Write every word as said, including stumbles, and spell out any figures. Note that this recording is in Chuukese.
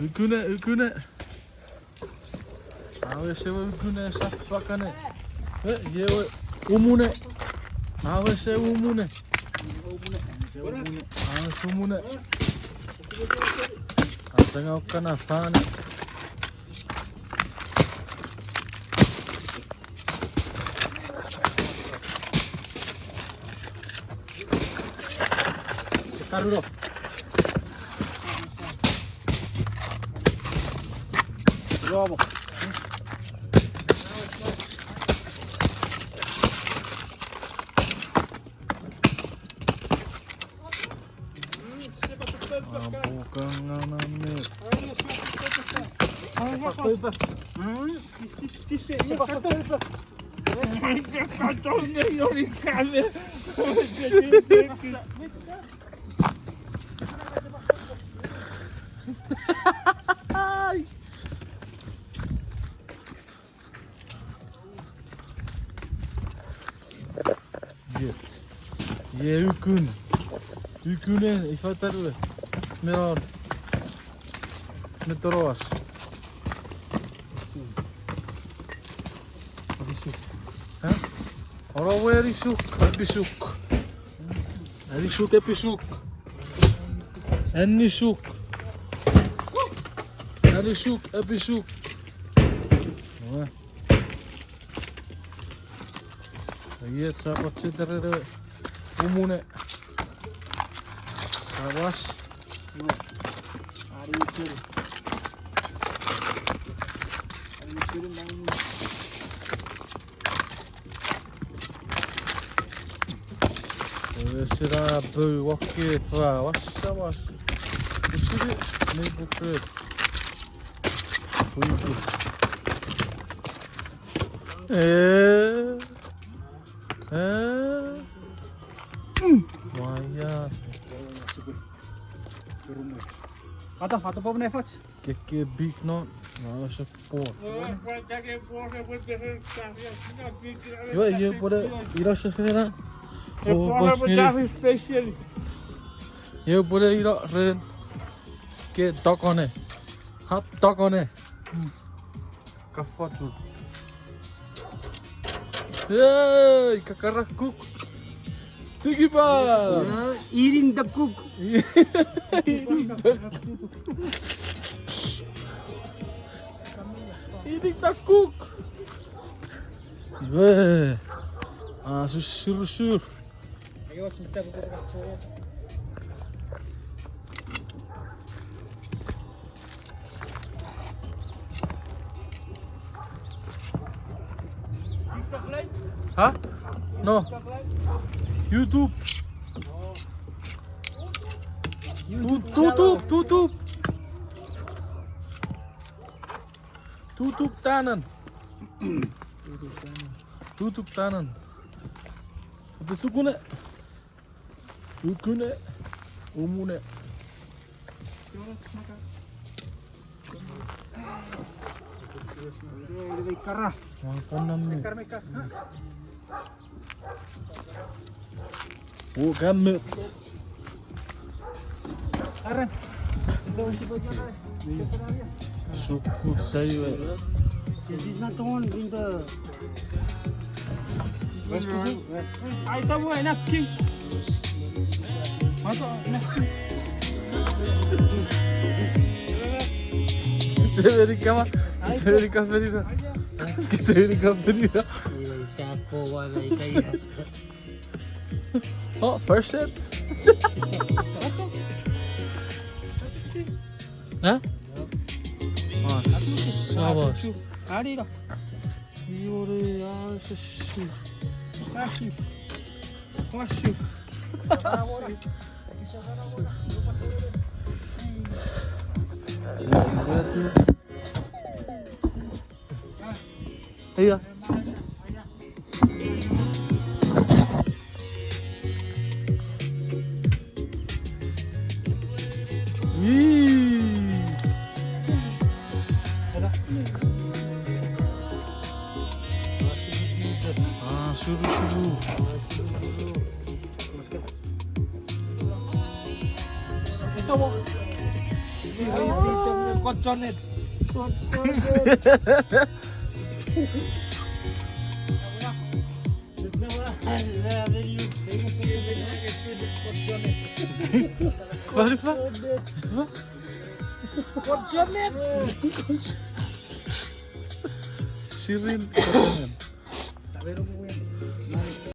Ukune, ukune. Awe sewe ukune, esap pakane. E, iewe umune. Awe sewe umune. Awe sumune. Asanga ukana fane. Karulo. Bravo. Apo kangana me. Ai. Jet. Ie ukun. Ukune, ifa tarue. Menon. Metoroas. Ha? Oro we anisuk, episuk. Anisuk, episuk. Anisuk. Anisuk, episuk. Oe. Iet sa pachiterere umune. Sawas. Ari uchuru. Ari uchuru na umune. Ewe sira pau wakke fa was sawas. Usiri ne bukre. Puiku. Eh. Eh. Mm. Waia. Ato, ato pop ne fach. Keke big non. Na se por. Yo, yo pwede ilo se fena. Yo pwede ilo ren. Ke tokone. Hap tokone. Kafotu. Hey, kakara cook. Tiki pa. Uh, eating the cook. Eating the cook. Eating the cook. Iwe. Ah, susur, susur. Ha? No. YouTube. Tu-, tutup, tutup. Tutup tanan. Tutup tanan. Ape sukune. Ukune. Umune. Kara. Kara. Uka met. Aren. Sukut taiwe. Is this not the one in the... Ai, tabo, enough, King. Ai, tabo, enough, King. Seveni kama. Seveni kama. Seveni kama. Sako wana ikai. Oh, first set. Huh? Ah, sawas. Arira. Iore, ah, se, se. Washi. Washi. Iya. Ii. Ah, suru, suru. Ito mo. Kochonet. Kochonet. Sirin kochonen.